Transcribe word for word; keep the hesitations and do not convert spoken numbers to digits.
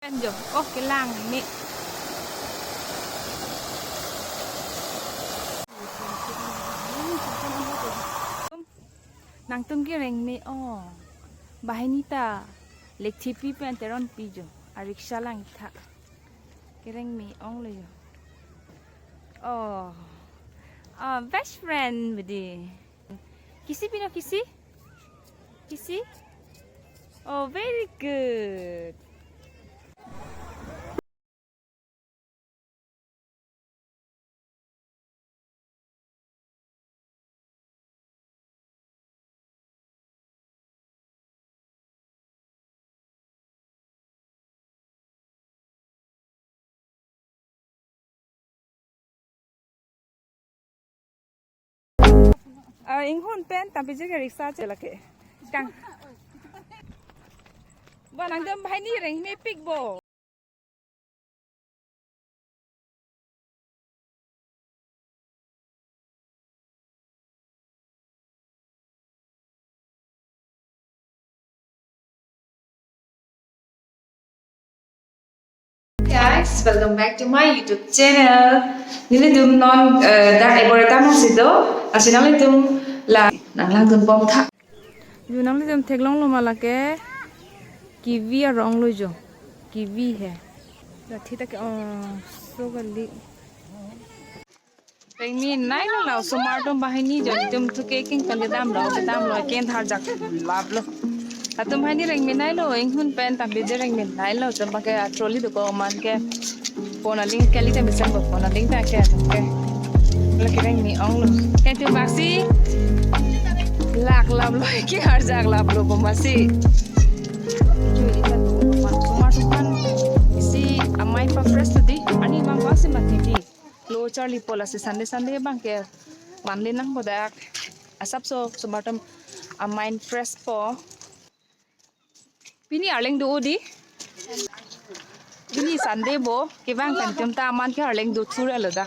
Pen jo, oh, kelang me. Nangtum kereng me, oh. Banghini ta Lekthipi pen Teronpi jo. A rickshaw langtha. Kereng me onglo jo. Oh. Oh, best friend budi. Kisi pino, kisi? Kisi? Oh, very good. Ah, inghun pen Tampiji ke rickshaw chelake. Kang. Bo nangtum banghini reng mepik bo. Guys, welcome back to my YouTube channel. Nelitum non, eh, dak ebor etam si do, lasi nanglitum la nanglangdun bom tha. Ju nanglitum theklonglo ma lake kiwi arong lo jo. Kiwi he. Lathi ta ke, oh, so kali. Reng me nailo la osomar atum banghini jo, itum thu keking pen kedamlo, kedamlo, ken tharjak laplo. Latum banghini reng me nailo, inghun pen Tampiji reng me nailo, atum abang ke trolley dokok aman ke. Pon aling kali ta mesen bo, pon aling ta ke, atum ke. Lake reng me onglo. Ken tu maksi lak laplo, ke harjak laplo bo masi. Ju ikan tu, osomar atum isi amai pa fresh tu di, arni mang bang si mati di. Lo charli po lasi Sunday Sunday abang ke manli nang bodak. Asapso osomar atum a mind fresh po. Pini arleng do di. Pini Sunday bo, kevang kan tum ta aman ke arleng do thura lo dak.